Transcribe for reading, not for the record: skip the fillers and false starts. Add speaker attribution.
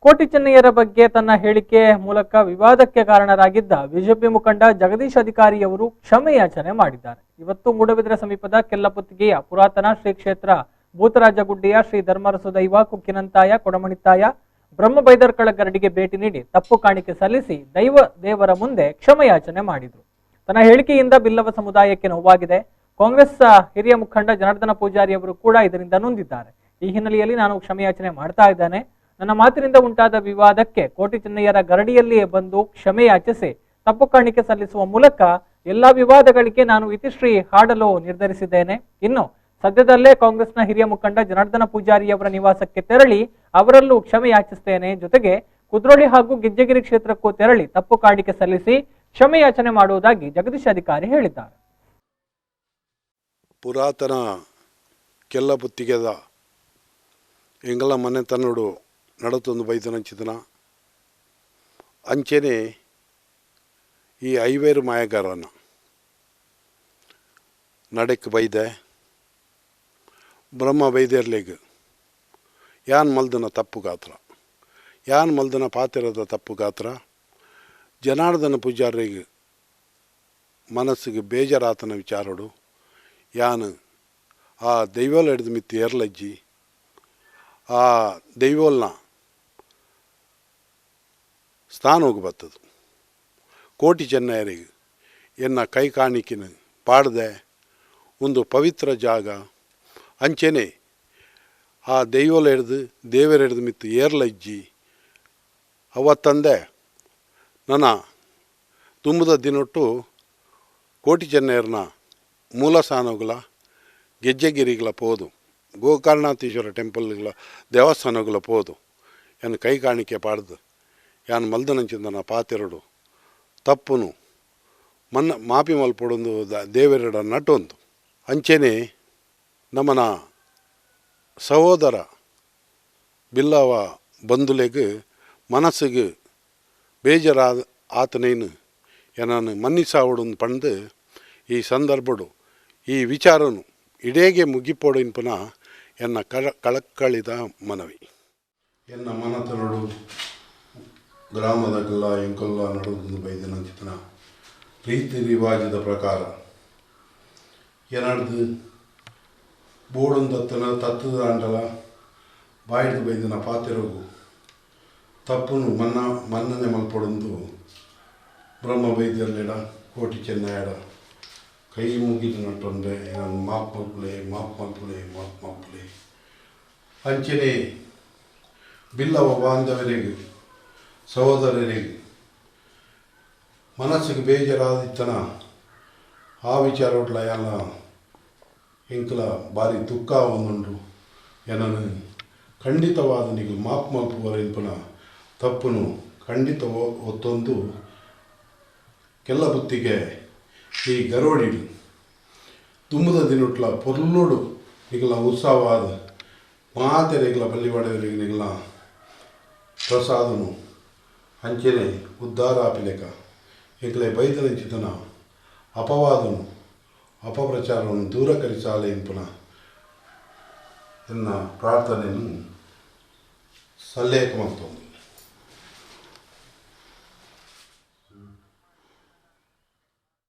Speaker 1: ಕೋಟಿ ಚೆನ್ನಯ್ಯರ ಬಗ್ಗೆ ತನ್ನ ಹೇಳಿಕೆ ಮೂಲಕ ವಿವಾದಕ್ಕೆ ಕಾರಣರಾಗಿದ್ದ ಬಿಜೆಪಿ ಮುಖಂಡ ಜಗದೀಶ್ ಅಧಿಕಾರಿಯವರು ಕ್ಷಮೆಯಾಚನೆ ಮಾಡಿದ್ದಾರೆ. ಇವತ್ತು ಮೂಡಬಿದ್ರೆ ಸಮೀಪದ ಕೆಲ್ಲಪುತ್ತಿಗೆಯ ಪುರಾತನ ಶ್ರೀ ಕ್ಷೇತ್ರ ಭೂತರಾಜಗುಡ್ಡೆಯ ಶ್ರೀ ಧರ್ಮರಸು ದೈವ ಕುಕ್ಕಿನಂತಾಯ ಕೊಡಮಣಿತ್ತಾಯ ಬ್ರಹ್ಮಬೈದರ್ಕಳ ಗರಡಿಗೆ ಭೇಟಿ ನೀಡಿ ತಪ್ಪು ಕಾಣಿಕೆ ಸಲ್ಲಿಸಿ ದೈವ ದೇವರ ಮುಂದೆ ಕ್ಷಮೆಯಾಚನೆ ಮಾಡಿದರು. ತನ್ನ ಹೇಳಿಕೆಯಿಂದ ಬಿಲ್ಲವ ಸಮುದಾಯಕ್ಕೆ ನೋವಾಗಿದೆ. ಕಾಂಗ್ರೆಸ್ ಹಿರಿಯ ಮುಖಂಡ ಜನಾರ್ದನ ಪೂಜಾರಿ ಅವರು ಕೂಡ ಇದರಿಂದ ನೊಂದಿದ್ದಾರೆ. ಈ ಹಿನ್ನೆಲೆಯಲ್ಲಿ ನಾನು ಕ್ಷಮೆಯಾಚನೆ ಮಾಡ್ತಾ ಇದ್ದೇನೆ. ನನ್ನ ಮಾತಿನಿಂದ ಉಂಟಾದ ವಿವಾದಕ್ಕೆ ಕೋಟಿ ಚೆನ್ನಯ್ಯರ ಗರಡಿಯಲ್ಲಿಯೇ ಬಂದು ಕ್ಷಮೆಯಾಚಿಸಿ ತಪ್ಪು ಕಾಣಿಕೆ ಸಲ್ಲಿಸುವ ಮೂಲಕ ಎಲ್ಲಾ ವಿವಾದಗಳಿಗೆ ನಾನು ಇತಿಶ್ರೀ ಹಾಡಲು ನಿರ್ಧರಿಸಿದ್ದೇನೆ. ಇನ್ನು ಸದ್ಯದಲ್ಲೇ ಕಾಂಗ್ರೆಸ್ನ ಹಿರಿಯ ಮುಖಂಡ ಜನಾರ್ದನ ಪೂಜಾರಿಯವರ ನಿವಾಸಕ್ಕೆ ತೆರಳಿ ಅವರಲ್ಲೂ ಕ್ಷಮೆ ಯಾಚಿಸುತ್ತೇನೆ. ಜೊತೆಗೆ ಕುದ್ರೋಳಿ ಹಾಗೂ ಗೆಜ್ಜೆಗಿರಿ ಕ್ಷೇತ್ರಕ್ಕೂ ತೆರಳಿ ತಪ್ಪು ಕಾಣಿಕೆ ಸಲ್ಲಿಸಿ ಕ್ಷಮೆಯಾಚನೆ ಮಾಡುವುದಾಗಿ ಜಗದೀಶ್ ಅಧಿಕಾರಿ ಹೇಳಿದ್ದಾರೆ.
Speaker 2: ಪುರಾತನ ಕೆಲ್ಲಪುತ್ತಿಗೆದ ಎಂಗಲ ಮನೆತನೋಡು ನಡತೊಂದು ಬೈದನಂಚಿತನ ಅಂಚೆನೆ ಈ ಐವೇರು ಮಾಯಗಾರನ ನಡೆಕ್ ಬೈದೆ ಬ್ರಹ್ಮ ಬೈದೇರ್ಲೆಗ್ ಯಾನ್ ಮಲ್ದನ ತಪ್ಪು ಗಾತ್ರ, ಯಾನ್ ಮಲ್ದನ ಪಾತಿರದ ತಪ್ಪು ಗಾತ್ರ, ಜನಾರ್ದನ ಪೂಜಾರಿಗೆ ಮನಸ್ಸಿಗೆ ಬೇಜಾರಾತನ ವಿಚಾರೋಡು ಯಾನ್ ಆ ದೈವೋಲ ಹಿಡಿದು ಮಿತ್ತಿ ಏರ್ಲಜ್ಜಿ ಆ ದೈವೋಲ್ನ ಸ್ಥಾನೋಗಿ ಬರ್ತದೆ. ಕೋಟಿ ಚೆನ್ನಯ್ಯರಿಗೆ ಎನ್ನ ಕೈ ಕಾಣಿಕಿನ ಪಾಡದೆ ಒಂದು ಪವಿತ್ರ ಜಾಗ ಅಂಚೆನೆ ಆ ದೈವೋಲ ಹಿಡ್ದು ದೇವರ ಹಿಡ್ದು ಮಿತ್ತು ಏರ್ಲಜ್ಜಿ ಅವತ್ತಂದೆ ನನ್ನ ತುಂಬದ ದಿನೊಟ್ಟು ಕೋಟಿ ಚೆನ್ನಯ್ಯರನ್ನ ಮೂಲ ಸ್ಥಾನಗಳ ಗೆಜ್ಜೆಗಿರಿಗಳ ಪೋದು ಗೋಕರ್ಣಾಥೀಶ್ವರ ಟೆಂಪಲ್ಗಳ ದೇವಸ್ಥಾನಗಳ ಪೋದು ಎನ್ನ ಕೈ ಕಾಣಿಕೆ ಪಾಡ್ದು ಯಾನ್ ಮಲ್ದನಂಚಿಂದನ ಪಾತಿರಡು ತಪ್ಪುನು ಮನ್ನ ಮಾಪಿ ಮಲ್ಪೊಡೊಂದು ದೇವರೆಡ ನಟೊಂದು ಅಂಚೆನೆ ನಮ್ಮನ ಸಹೋದರ ಬಿಲ್ಲವ ಬಂಧುಲೆಗ್ ಮನಸ್ಸಿಗೆ ಬೇಜಾರಾದ ಆತನೇನು ಏನನ್ನು ಮನ್ನಿಸಾವಡೊಂದು ಪಂದು ಈ ಸಂದರ್ಭಡು ಈ ವಿಚಾರನು ಇಡೇಗೆ ಮುಗಿಪೋಡು ಇನ್ಪುನ ಎನ್ನ ಕಳಕಳಿದ ಮನವಿ. ಎನ್ನ ಮನತನಡು ಗ್ರಾಮದಗಲ್ಲ ಎಂಕೊಲ್ಲ ನಡುವುದು ಬೈದನಂಚಿತನ ರೀತಿ ರಿವಾಜದ ಪ್ರಕಾರ ಏನಾಡ್ದು ಬೋಡೊಂದತ್ತನ ತತ್ತದ ಅಂಡಲ ಬಾಯಿಡ್ದು ಬೈದನ ಪಾತಿರೋಗು ತಪ್ಪುನು ಮನ್ನನೆ ಮಲ್ಪೊಡೊಂದು ಬ್ರಹ್ಮ ಬೈದ್ಯರ್ಲೆಡ ಕೋಟಿ ಚೆನ್ನಯ್ಯಡ ಕೈ ಮುಗಿದು ನಟ್ಟೊಂದೆ ನಾನು ಮಾಪ್ ಮಲ್ಪುಲೆ ಮಾಪ್ ಮಲ್ಪುಲೆ ಮಾಪ್ ಮಲ್ಪುಲೆ ಅಂಚೆನೆ ಬಿಲ್ಲವ ಬಾಂಧವರಿಗೆ ಸಹೋದರರಿಗೆ ಮನಸ್ಸಿಗೆ ಬೇಜಾರಾದಿತ್ತನ ಆ ವಿಚಾರ ಎಲ್ಲ ಎಂಕಲ ಭಾರಿ ದುಃಖ ಒಂದುಂಡು ಏನನ್ನು ಖಂಡಿತವಾದ ನೀವು ಮಾಪ್ ಮಲ್ಪುವರ ಇನ್ಪುನ ತಪ್ಪುನು ಖಂಡಿತ ಒತ್ತೊಂದು ಕೆಲ್ಲ ಬುತ್ತಿಗೆ ಈ ಗರೋಡಿಡು ತುಂಬದ ದಿನೊಟ್ಲ ಪೊರ್ಲೋಡು ನಿಗಲ ಉತ್ಸಾಹವಾದ ಮಾತೆರೆಗಳ ಬಲ್ಲಿವಾಡವರಿಗೆ ನಿಗಲ ಪ್ರಸಾದನು ಅಂಚೆನೆ ಉದ್ಧಾರ ಆಪಿಲೆಕ ಎಂಕಲೆ ಬೈದನಂಚಿತನ ಅಪವಾದನು ಅಪಪ್ರಚಾರವನ್ನು ದೂರ ಕರಿಸಾಲೆ ಇಂಪುನ ಎನ್ನ ಪ್ರಾರ್ಥನೆಯನ್ನು ಸಲ್ಲೇಖ ಮಾಡ್ತೊಂದು.